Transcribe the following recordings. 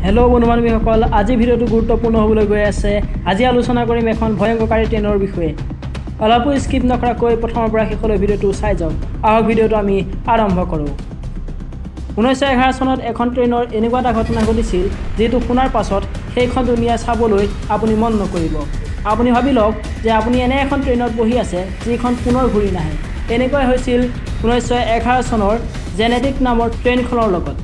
Hello' বন্ধু বান্ধৱীসকল, আজি ভিডিঅ'টো গুৰুত্বপূৰ্ণ হ'বলৈ গৈ আছে। আজি আলোচনা কৰিম এখন ভয়ংকৰকাৰী ট্ৰেইনৰ বিষয়ে। অলপো স্কিপ নকৰাকৈ প্ৰথমৰ পৰা শেষলৈ ভিডিঅ'টো চাই যাওক। আহক ভিডিঅ'টো আমি আৰম্ভ কৰোঁ। 1911 চনত এখন ট্ৰেইনৰ এনেকুৱা এটা ঘটনা ঘটিছিল, যিটো শুনাৰ পাছত সেইখন দুনীয়া চাবলৈ আপুনি মন নকৰিব। আপুনি ভাবি লওক যে আপুনি এনে এখন ট্ৰেইনত বহি আছে যিখন পুনৰ ঘূৰি নাহে। এনেকুৱাই হৈছিল 1911 চনৰ জেনেটিক নামৰ ট্ৰেইনখনৰ লগত,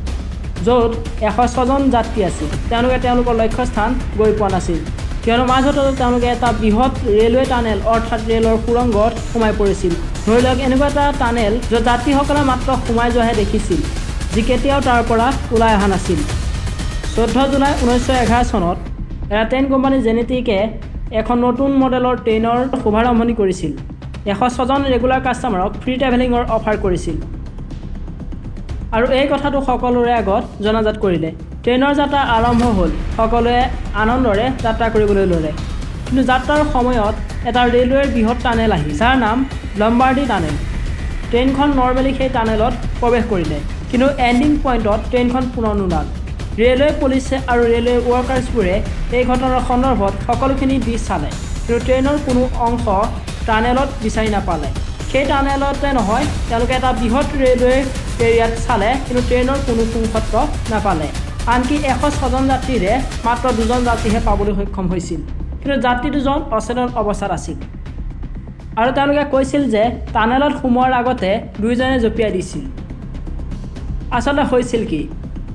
য'ত 106জন যাত্ৰী আছিল। তেওঁলোকে তেওঁলোকৰ লক্ষ্যস্থান গৈ পোৱা নাছিল, কিয়নো মাজতে তেওঁলোকে এটা বৃহৎ ৰেলৱে টানেল অৰ্থাৎ ৰেলৰ সুৰংগত সোমাই পৰিছিল। ধৰি লওক এনেকুৱা এটা টানেল য'ত যাত্ৰীসকলে মাত্ৰ সোমাই যোৱাহে দেখিছিল, যি কেতিয়াও তাৰ পৰা ওলাই অহা নাছিল। 14 জুলাই 1911 চনত এটা ট্ৰেইন কোম্পানী জেনেটিকে এখন নতুন মডেলৰ ট্ৰেইনৰ শুভাৰম্ভণি কৰিছিল। 106জন ৰেগুলাৰ কাষ্টমাৰক ফ্ৰী ট্ৰেভেলিঙৰ অফাৰ কৰিছিল আৰু এই কথাটো সকলোৰে আগত জনাজাত কৰিলে। ট্ৰেইনৰ যাত্ৰা আৰম্ভ হ'ল, সকলোৱে আনন্দৰে যাত্ৰা কৰিবলৈ ল'লে। কিন্তু যাত্ৰাৰ সময়ত এটা ৰেলৱেৰ বৃহৎ টানেল আহিল, যাৰ নাম লম্বাৰ্ডি টানেল। ট্ৰেইনখন নৰ্মেলি সেই টানেলত প্ৰৱেশ কৰিলে, কিন্তু এণ্ডিং পইণ্টত ট্ৰেইনখন পুনৰ নোলাল। ৰেলৱে পুলিচে আৰু ৰেলৱে ৱৰ্কাৰ্ছবোৰে এই ঘটনাৰ সন্দৰ্ভত সকলোখিনি দিশ চালে, কিন্তু ট্ৰেইনৰ কোনো অংশ টানেলত বিচাৰি নাপালে। সেই টানেলতে নহয়, তেওঁলোকে এটা বৃহৎ ৰেলৱে এৰিয়াত চালে, কিন্তু ট্ৰেইনৰ কোনো সুংসত্ৰ নাপালে। আনকি 106জন যাত্ৰীৰে মাত্ৰ 2জন যাত্ৰীহে পাবলৈ সক্ষম হৈছিল, কিন্তু যাত্ৰী দুজন অচেতন অৱস্থাত আছিল আৰু তেওঁলোকে কৈছিল যে টানেলত সোমোৱাৰ আগতে দুয়োজনে জঁপিয়াই দিছিল। আচলতে হৈছিল কি,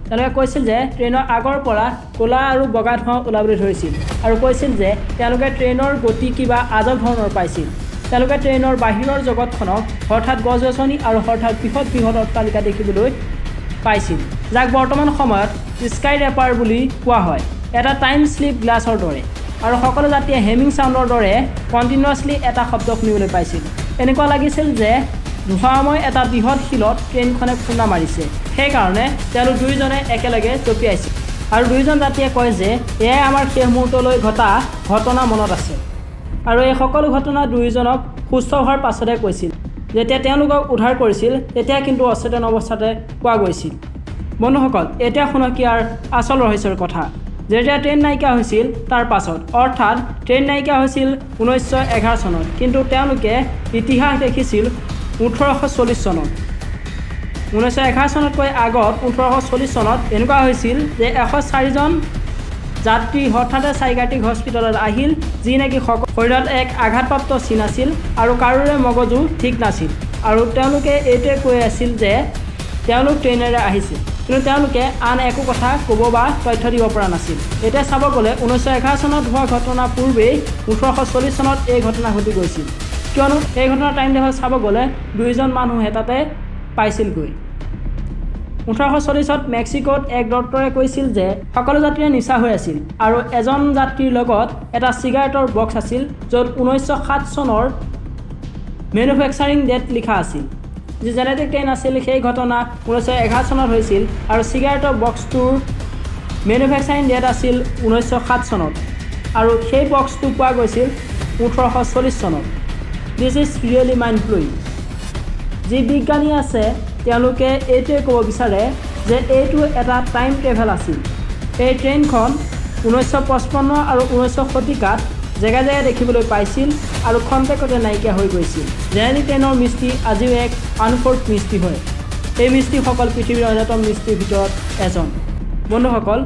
তেওঁলোকে কৈছিল যে ট্ৰেইনৰ আগৰ পৰা ক'লা আৰু বগা ধোঁৱা ওলাবলৈ ধৰিছিল আৰু কৈছিল যে তেওঁলোকে ট্ৰেইনৰ গতি কিবা আজব ধৰণৰ পাইছিল। তেওঁলোকে ট্ৰেইনৰ বাহিৰৰ জগতখনক হঠাৎ গছ গছনি আৰু হঠাৎ বৃহৎ বৃহৎ অট্টালিকা দেখিবলৈ পাইছিল, যাক বৰ্তমান সময়ত স্কাই ৰেপাৰ বুলি কোৱা হয়, এটা টাইম শ্লিপ গ্লাছৰ দৰে। আৰু সকলো যাত্ৰীয়ে হেমিং চাউণ্ডৰ দৰে কণ্টিনিউৱাছলি এটা শব্দ শুনিবলৈ পাইছিল। এনেকুৱা লাগিছিল যে ধোঁৱাময় এটা বৃহৎ শিলত ট্ৰেইনখনে খুন্দা মাৰিছে। সেইকাৰণে তেওঁলোক দুয়োজনে একেলগে জঁপিয়াইছিল আৰু দুয়োজন যাত্ৰীয়ে কয় যে এয়াই আমাৰ শেষ মুহূৰ্তলৈ ঘটা ঘটনা মনত আছে। আৰু এই সকলো ঘটনা দুয়োজনক সুস্থ হোৱাৰ পাছতহে কৈছিল। যেতিয়া তেওঁলোকক উদ্ধাৰ কৰিছিল তেতিয়া কিন্তু অচেতন অৱস্থাতে পোৱা গৈছিল। বন্ধুসকল, এতিয়া শুনক ইয়াৰ আচল ৰহস্যৰ কথা। যেতিয়া ট্ৰেইন নাইকিয়া হৈছিল তাৰ পাছত, অৰ্থাৎ ট্ৰেইন নাইকিয়া হৈছিল 1911 চনত, কিন্তু তেওঁলোকে ইতিহাস দেখিছিল 1840 চনত। 1911 চনতকৈ আগত 1840 চনত এনেকুৱা হৈছিল যে 104জন যাত্ৰী হঠাতে চাইকাট্ৰিক হস্পিটেলত আহিল, যি নেকি শৰীৰত এক আঘাতপ্ৰাপ্ত চিন আছিল আৰু কাৰোৰে মগজু ঠিক নাছিল। আৰু তেওঁলোকে এইটোৱে কৈ আছিল যে তেওঁলোক ট্ৰেইনেৰে আহিছিল, কিন্তু তেওঁলোকে আন একো কথা ক'ব বা তথ্য দিব পৰা নাছিল। এতিয়া চাব গ'লে 1911 চনত হোৱা ঘটনাৰ পূৰ্বেই 1840 চনত এই ঘটনা ঘটি গৈছিল, কিয়নো এই ঘটনাৰ টাইম টেবল চাব গ'লে দুয়োজন মানুহে তাতে পাইছিলগৈ। 1840ত মেক্সিকোত এক ডক্টৰে কৈছিল যে সকলো যাত্ৰীয়ে নিচা হৈ আছিল আৰু এজন যাত্ৰীৰ লগত এটা চিগাৰেটৰ বক্স আছিল য'ত 1907 চনৰ মেনুফেকচাৰিং ডেট লিখা আছিল। যি জেনেটিক ট্ৰেইন আছিল সেই ঘটনা 1911 চনত হৈছিল আৰু চিগাৰেটৰ বক্সটোৰ মেনুফেকচাৰিং ডেট আছিল 1907 চনত আৰু সেই বক্সটো পোৱা গৈছিল 1840 চনত। This is really mind blowing. যি বিজ্ঞানী আছে তেওঁলোকে এইটোৱে ক'ব বিচাৰে যে এইটো এটা টাইম ট্ৰেভেল আছিল। এই ট্ৰেইনখন 1955 আৰু 19 শতিকাত জেগা জেগাই দেখিবলৈ পাইছিল আৰু খন্তেকতে নাইকিয়া হৈ গৈছিল। জেনেটিক ট্ৰেইনৰ মিস্ত্ৰী আজিও এক আনফৰ্ড মিস্ত্ৰী হয়। এই মিস্ত্ৰীসকল পৃথিৱীৰ অন্যতম মিস্ত্ৰীৰ ভিতৰত এজন। বন্ধুসকল,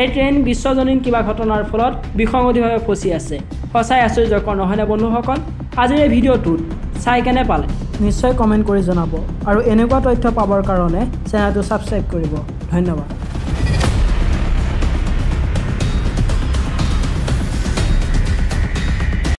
এই ট্ৰেইন বিশ্বজনীন কিবা ঘটনাৰ ফলত বিসংগতিভাৱে ফচি আছে। সঁচাই আশ্চৰ্যকৰ নহয়নে বন্ধুসকল? আজিৰ এই ভিডিঅ'টোত চাই কেনে পালে নিশ্চয় কমেণ্ট কৰি জনাব আৰু এনেকুৱা তথ্য পাবৰ কাৰণে চেনেলটো ছাবস্ক্ৰাইব কৰিব। ধন্যবাদ।